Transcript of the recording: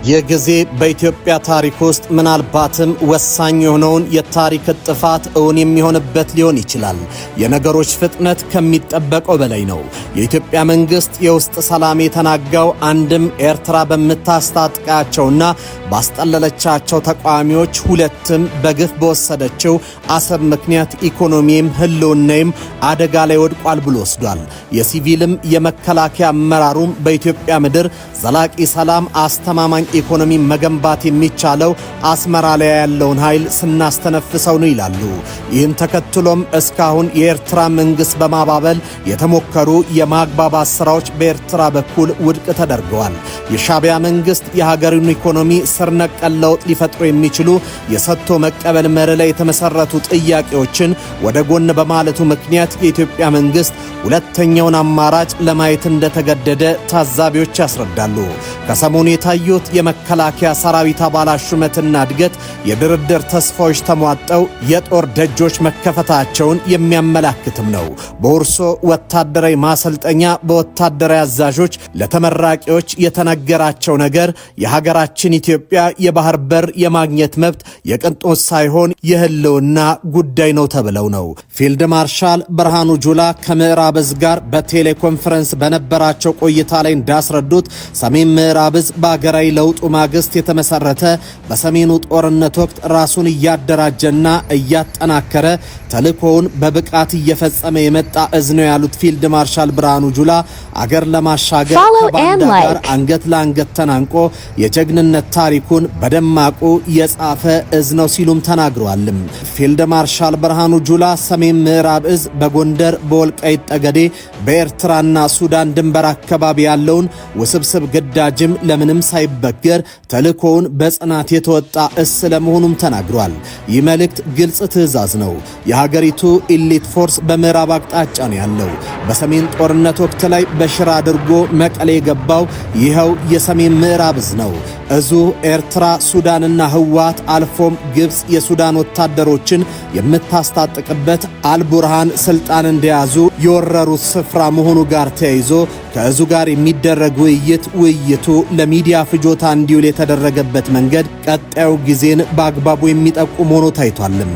ይህ ጊዜ በኢትዮጵያ ታሪክ ውስጥ ምናልባትም ወሳኝ የሆነውን የታሪክ ጥፋት እውን የሚሆንበት ሊሆን ይችላል። የነገሮች ፍጥነት ከሚጠበቀው በላይ ነው። የኢትዮጵያ መንግስት የውስጥ ሰላም የተናጋው አንድም ኤርትራ በምታስታጥቃቸውና ባስጠለለቻቸው ተቃዋሚዎች፣ ሁለትም በግፍ በወሰደችው አሰብ ምክንያት ኢኮኖሚም ህልውናይም አደጋ ላይ ወድቋል ብሎ ወስዷል። የሲቪልም የመከላከያ አመራሩም በኢትዮጵያ ምድር ዘላቂ ሰላም፣ አስተማማኝ ኢኮኖሚ መገንባት የሚቻለው አስመራ ላይ ያለውን ኃይል ስናስተነፍሰው ነው ይላሉ። ይህን ተከትሎም እስካሁን የኤርትራ መንግስት በማባበል የተሞከሩ የማግባባት ስራዎች በኤርትራ በኩል ውድቅ ተደርገዋል። የሻዕቢያ መንግስት የሀገሩን ኢኮኖሚ ስር ነቀል ለውጥ ሊፈጥሩ የሚችሉ የሰጥቶ መቀበል መርህ ላይ የተመሰረቱ ጥያቄዎችን ወደ ጎን በማለቱ ምክንያት የኢትዮጵያ መንግስት ሁለተኛውን አማራጭ ለማየት እንደተገደደ ታዛቢዎች ያስረዳሉ። ከሰሞኑ የታዩት የመከላከያ ሰራዊት አባላት ሹመትና እድገት የድርድር ተስፋዎች ተሟጠው የጦር ደጆች መከፈታቸውን የሚያመላክትም ነው። በሁርሶ ወታደራዊ ማሰልጠኛ በወታደራዊ አዛዦች ለተመራቂዎች የተነገራቸው ነገር የሀገራችን ኢትዮጵያ የባህር በር የማግኘት መብት የቅንጦት ሳይሆን የህልውና ጉዳይ ነው ተብለው ነው። ፊልድ ማርሻል ብርሃኑ ጁላ ከምዕራብ እዝ ጋር በቴሌኮንፈረንስ በነበራቸው ቆይታ ላይ እንዳስረዱት፣ ሰሜን ምዕራብ እዝ በሀገራዊ ለውጡ ማግስት የተመሰረተ፣ በሰሜኑ ጦርነት ወቅት ራሱን እያደራጀና እያጠናከረ ተልእኮውን በብቃት እየፈጸመ የመጣ እዝ ነው ያሉት ፊልድ ማርሻል ብርሃኑ ጁላ፣ አገር ለማሻገር ከባንዳ ጋር አንገት ለአንገት ተናንቆ የጀግንነት ታሪኩን በደማቁ የጻፈ እዝ ነው ሲሉም ተናግረዋል። ፊልድ ማርሻል ብርሃኑ ጁላ ሰሜን ምዕራብ እዝ በጎንደር፣ በወልቃይት ጠገዴ፣ በኤርትራና ሱዳን ድንበር አካባቢ ያለውን ውስብስብ ግዳጅም ለምንም ሳይበገር ተልእኮውን በጽናት የተወጣ እዝ ስለመሆኑም ተናግሯል። ይህ መልእክት ግልጽ ትዕዛዝ ነው። የሀገሪቱ elite force በምዕራብ አቅጣጫ ነው ያለው። በሰሜን ጦርነት ወቅት ላይ በሽራ አድርጎ መቀሌ የገባው ይኸው የሰሜን ምዕራብ እዝ ነው። እዙ ኤርትራ፣ ሱዳንና ህወሓት አልፎም ግብፅ የሱዳን ወታደሮችን የምታስታጥቅበት አልቡርሃን ስልጣን እንደያዙ የወረሩት ስፍራ መሆኑ ጋር ተያይዞ ከእዙ ጋር የሚደረግ ውይይት ውይይቱ ለሚዲያ ፍጆታ እንዲውል የተደረገበት መንገድ ቀጣዩ ጊዜን በአግባቡ የሚጠቁም ሆኖ ታይቷልም።